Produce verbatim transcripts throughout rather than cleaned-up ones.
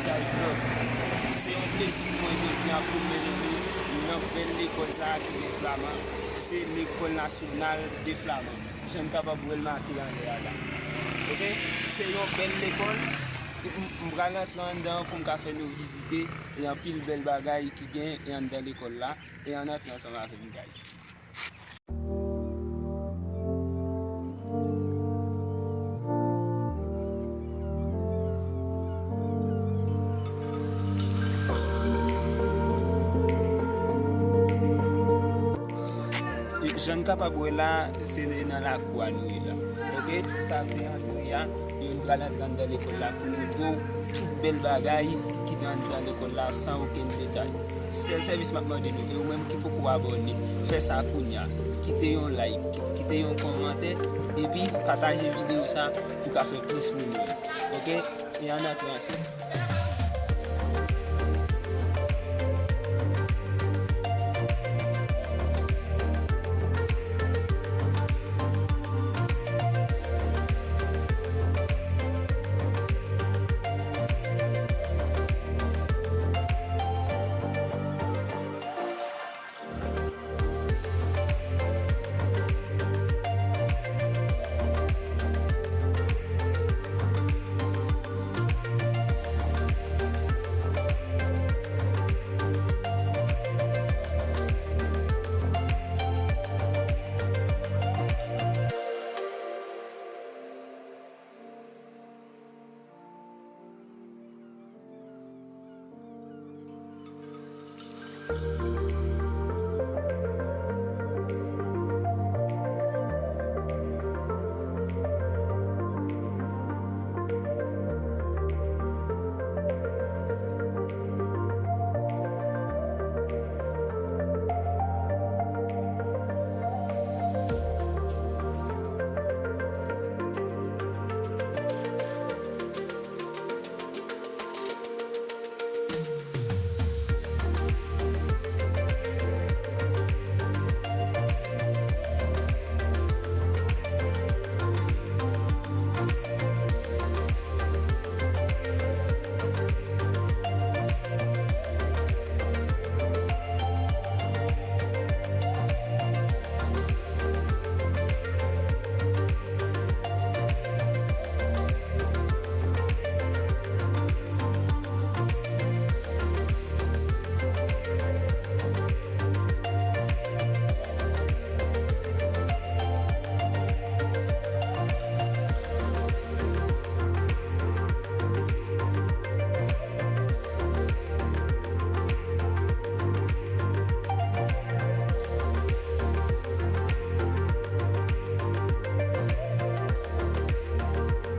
Sa e vlòg. Se yon plezi pou mwen jodi a pou m mennen nou nan bèl lekòl sa a ki gen flaman. Se lekòl nasyonal de flaman. Jan n kapab wè l make anlè a la. Oke? Se yon bèl lekòl. M, m pral antre anndan pou m ka fè nou vizite. E anpil bèl bagay ki gen e anndan lekòl la. E ann antre ansanm avè m, guys. Jan n kapab wè la, se nan lakou a nou ye la. Oke, sa se antre a. E nou pral antre anndan lekòl la pou nou montre w tout bèl bagay ki gen anndan lekòl la san okenn detay. Sèl sèvis m ap mande nou, e ou menm ki poko abòne, fè sa kounye a. Kite yon like, ki-, kite yon kòmantè, epi pataje videyo sa pou ka fè plis moun wè. Oke? E ann antre ansanm.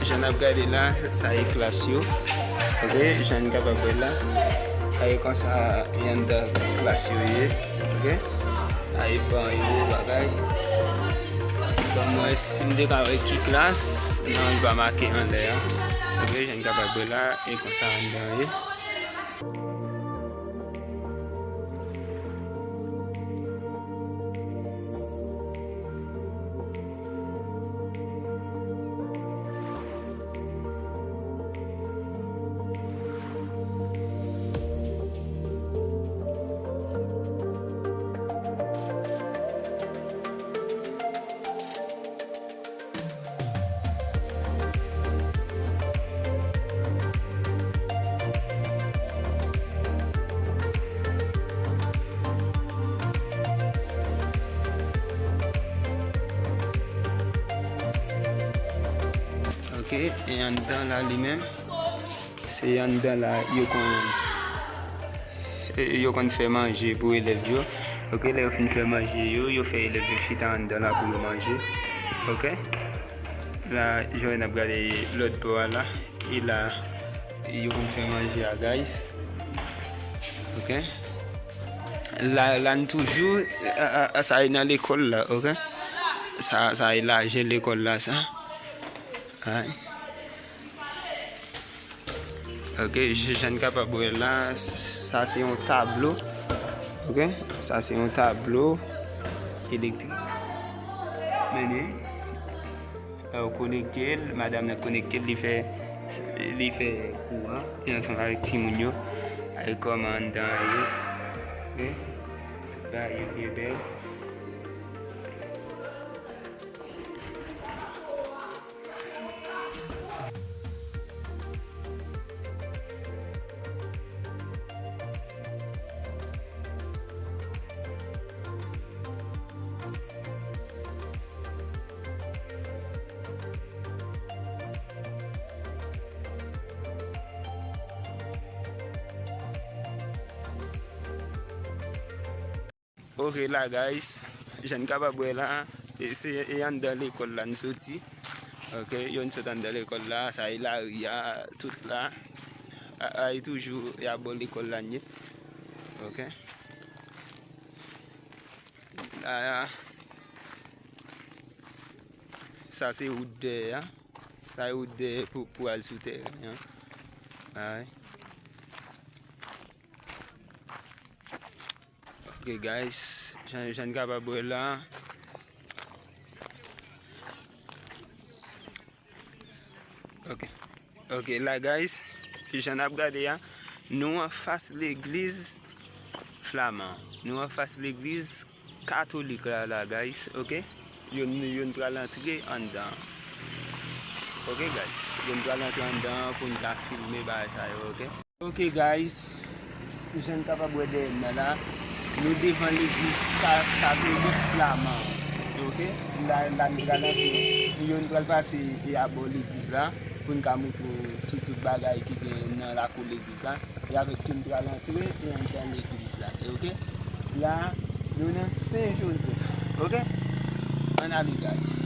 Jan n ap gade la, sa e klas yo. Oke, jan n kapab wè la. Sa e konsa anndan klas yo ye. Oke? Sa e ban yo, bagay. Ban m wè si m te ka wè ki klas. Non, li pa make anlè a. Oke, jan n kapab wè la, e konsa anndan ye. Ok, e anndan la li menm, se anndan la yo konn, yo konn fè manje pou elèv yo. Ok, lè yo fin fè manje yo, yo fè elèv yo chita anndan la pou yo manje. Ok. La, jan n ap gade lòt bò a la, e la, yo konn fè manje a, guys. Ok. La, la n toujou, a, a, a, sa e nan lekòl la, ok? Sa, sa e laje lekòl la, sa. Ay. Ok, j-, jan n kapab wè la, s-, sa se yon tablo. Ok? Sa se yon tablo elektrik. Men li, lè yo konekte l, madanm nan konekte l, li fè Li fè kou a, li ansanm avèk timoun yo, avèk kòman anndan an ye. Oke? Tout bagay yo byen bèl. Ok, la, guys, jan n kapab wè la, e se e anndan lekòl la n soti. Ok, yo n sot anndan lekòl la, sa e lari a, tout la. A, a, e toujou e a bò lekòl la n ye. Ok. La, sa se wout dèyè a. Sa e wout dèyè pou, pou al sou tèren an. Alright. Ok, guys, jan, jan n kapab wè la. Ok. Ok, la, guys, jan n ap gade a, nou anfas legliz flaman. Nou anfas legliz katolik la, la, guys, ok? Yo, yo n pral antre anndan. Ok, guys, yo n pral antre anndan pou n ka filme bagay sa yo, ok? Ok, guys, jan n kapab wè dèyè m nan la, nou devan legliz ka-, katolik flaman an, ok? La, la nou pral antre, yo n pral pase e abò legliz la pou n ka montre w tout, tout bagay ki gen nan lakou legliz la, e avèk tou n pral antre e anndan legliz la, ok? La, nou nan Sen Jozèf, ok? Ann ale, guys.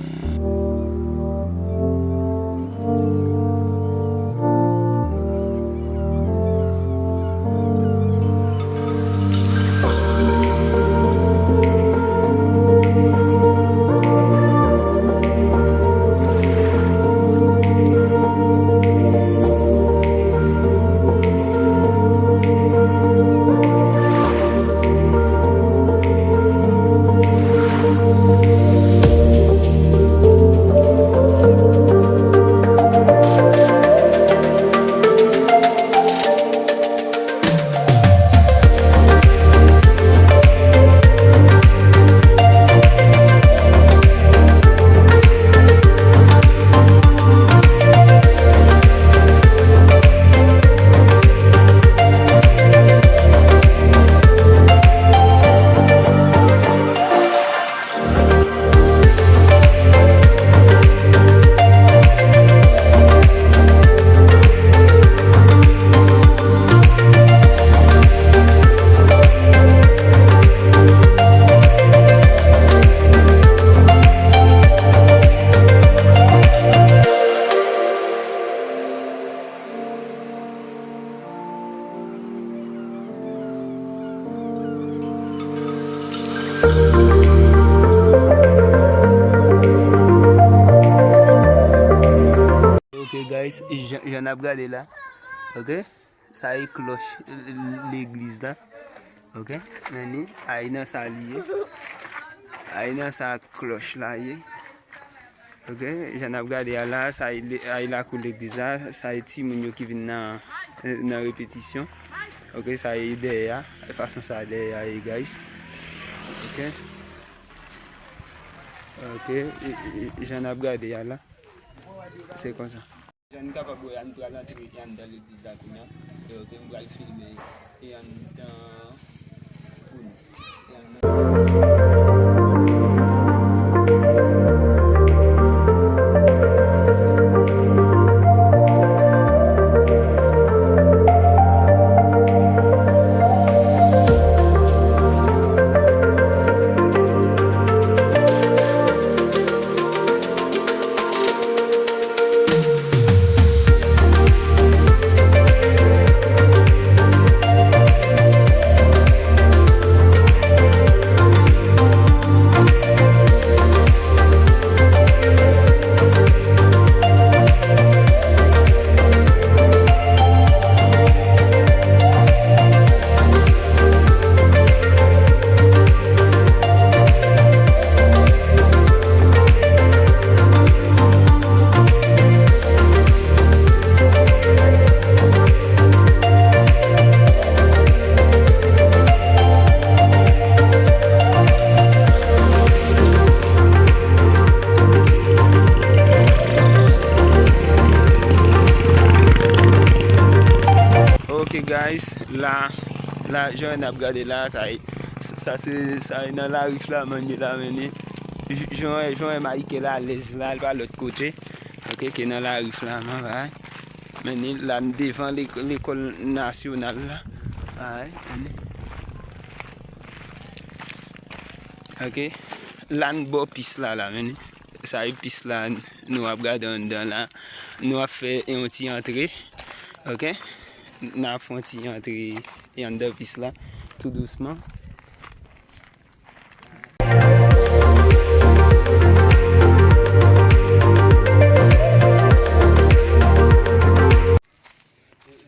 Ok, guys, jan, jan n ap gade la, ok, sa e klòch legliz la, ok, men ni, ay nan sa li ye, ay nan sa klòch la ye. Ok, jan n ap gade a la, sa e le-, a e lakou legliz la, sa e timoun yo ki vin nan, nan repetisyon. Ok, sa e dèyè a, e fason sa dèyè a ye, guys. Ok. Ok, e, e, e, jan n ap gade a la, se konsa. Jan n kapab wè a, n pral antre anndan legliz la kounye a. E ok, m pral filme e anndan pou nou. E anndan. Ok guys, la, la, jan n ap gade la, sa e, sa se, sa e nan lari Flamann ye la, men ni. J-, jan, jan Mayike la alèz la, l pa lòt kote. Ok, ke nan lari Flamann, right? Men ni, la n devan lek-, lekòl nasyonal la. Right? Men ni. Ok. La n bò pis la, la, men ni. Sa e pis la, nou ap gade anndan la. Nou ap fè yon ti antre. Ok. N ap fè yon ti antre anndan pis la, tou dousman.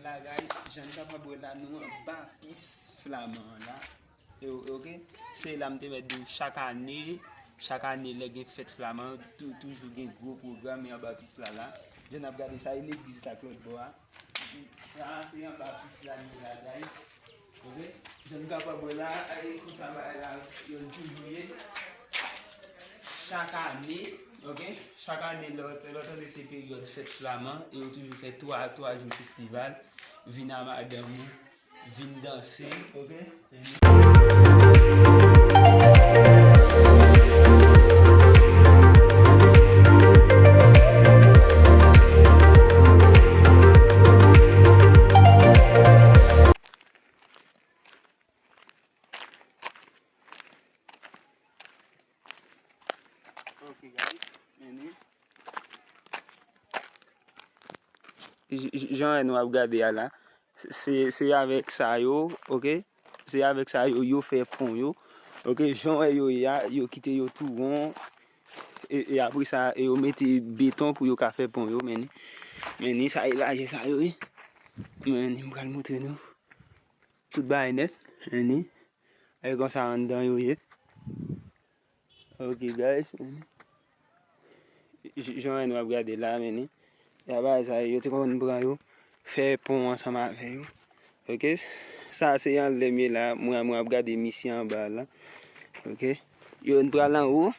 La, guys, jan n kapab wè la, nou anba pis Flamann an la. E, ok, se la m te mèt di w, chak ane, chak ane lè gen fèt Flamann, tou-, toujou gen gwo pwogram e anba pis la la. Jan n ap gade sa, e legliz la k lòt bò a. Sa se anba pis la nou ye la, guys. Ok? Jan nou kapab wè la, e konsa bagay la, yo toujou ye. Chak ane, ok? Chak ane, lè, lè w tande se peryòd fèt Flamann, e yo toujou fè twa, twa jou festival. Vin a madanm ou, vin danse, ok? Ok, guys, men ni. J-, j-, jan nou ap gade a la, se, se avèk sa yo, ok? Se avèk sa yo, yo fè pon yo. Ok, jan yo ye a, yo kite yo tou won. E, e apre sa, e yo mete beton pou yo ka fè pon yo, men ni. Men ni, sa e lajè sa yo ye. Men ni, m pral montre nou. Tout bagay nèt, men ni. E konsa anndan yo ye. Ok, guys. J-, jan nou ap gade la, men ni. Ya bagay sa yo te konn pran yo, fè pon ansanm avè yo. Ok? Sa se anlè m ye la, mwen, mwen ap gade misye anba la. Ok? Yo, n pral anwo.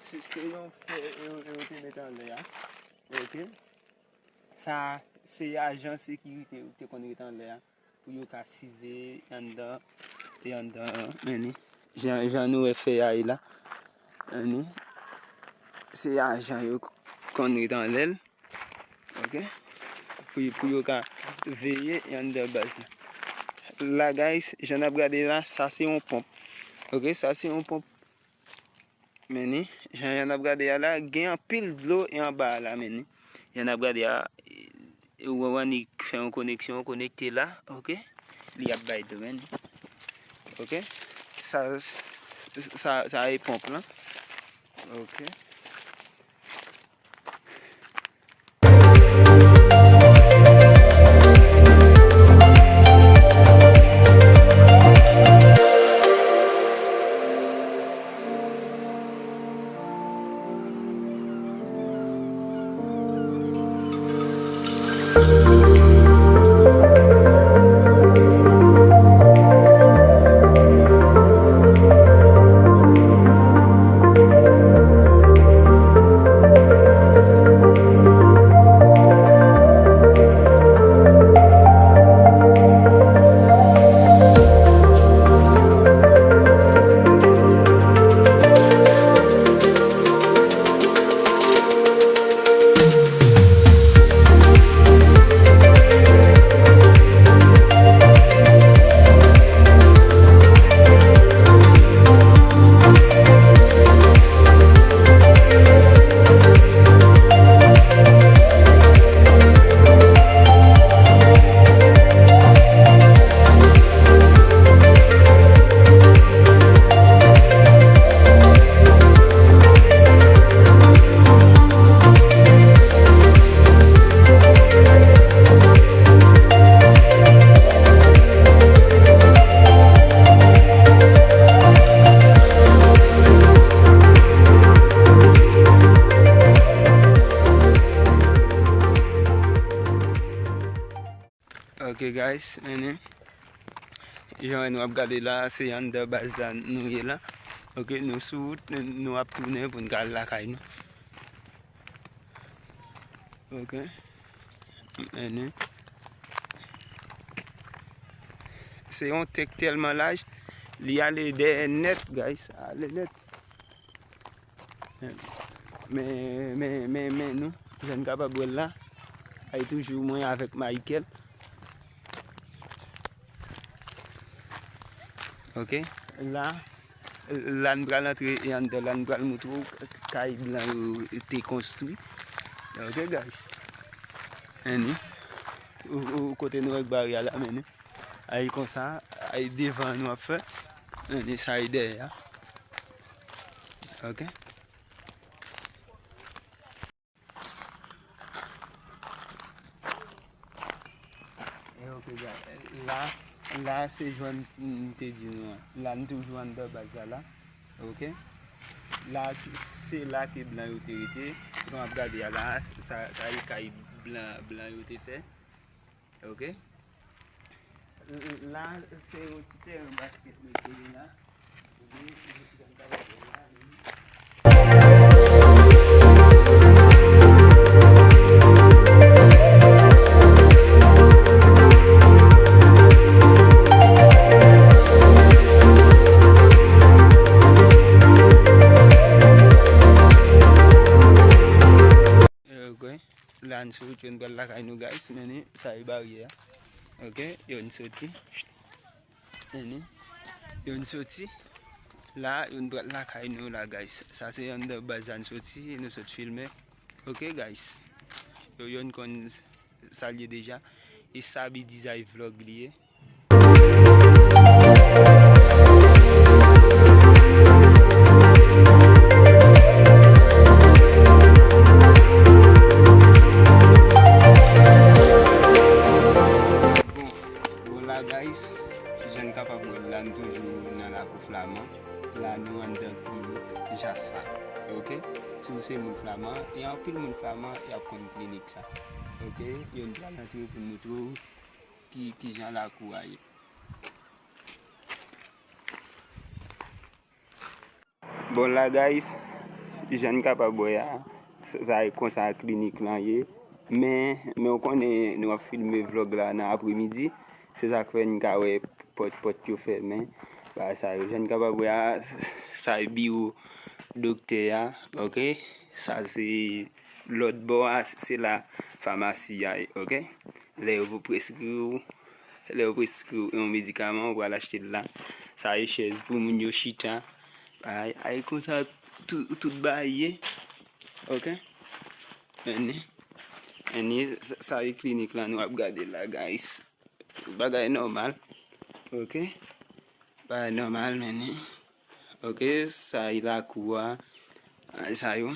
Se, se yon fè yo, yo te met anlè a. Ok. Sa se ajan sekirite yo te konn ret anlè a pou yo ka siveye anndan e anndan an, men ni. Jan, jan nou wè fè a ye la, men ni. Se ajan yo konn ret anlè l, ok? Pou, pou yo ka veye anndan baz la. La, guys, jan n ap gade la, sa se yon ponp. Ok, sa se yon ponp. Men ni, jan y an ap gade a la, gen anpil dlo e anba a la, men ni. Y an ap gade a, e, w wè ni fè yon koneksyon, konekte la, ok? Li ap bay dlo, men ni. Ok? Sa, sa, sa e ponp lan. Ok. Ok, guys, men jan nou ap gade la, se anndan baz la nou ye la. Ok, nou sou wout, nou, nou ap tounen pou n ka al lakay nou. Ok. Men se yon tank tèlman laj, li ale dèyè nèt, guys. Ale nèt. Men, men, men, men nou, jan n kapab wè l la, ay toujou mwen avèk Michael. Ok, la, la n pral antre e anndan, la n pral moutre w kay blan yo te konstwi. Ok, guys. Anni. Ou, ou, kote nou wè k bare a la, men nou. Ay konsa, ay devan nou ap fè. Anni, sa ay dèyè a. Ok. E ok, guys. La, la se jan m te di nou an. La n toujou anndan baz la la. Ok. La se, se la ke blan yo te rete. Jan w ap gade a la, sa, sa e kay blan, blan yo te fè. Ok. La se yon ti tèren basket nou te ye la. Ok. La n sou wout, yo n pral lakay nou, guys. Men sa e baryè a. Ok, yo n soti. Men yo n soti. La, yo n pral lakay nou la, guys. Sa se anndan baz la n soti, nou sot filme. Ok, guys. Yo, yo n konn sa l ye deja. E sa Bidizay Vlog li ye. Bon, bon la, guys, jan n kapab wè l la, n toujou nan lakou Flaman. La, nou anndan klinik Jasfa. Ok? Si w se moun Flaman, e anpil moun Flaman, y ap konn klinik sa. Ok? Yo n pral antre pou n moutre w ki, kijan lakou a ye. Bon, la, guys, jan n kapab wè a, sa, sa e konsa klinik lan ye. Men, men w konnen nou ap filme vlog la nan apremidi. Se sa k fè n ka wè pòt, pòt yo fèmen. Bagay sa yo. Jan n kapab wè a, sa e biwo doktè a, ok? Sa se lòt bò a, se la famasi a ye, ok? Lè yo preskri w, lè yo preskri w yon medikaman, ou pral achte l la. Sa e chèz pou moun yo chita. Ay, ay konsa tout, tout bagay ye. Ok? Anni. Anni, sa, sa e klinik la nou ap gade la, guys. Bagay nòmal. Ok? Bagay nòmal, men ni. Ok, sa e lakou a. Ay, sa yo.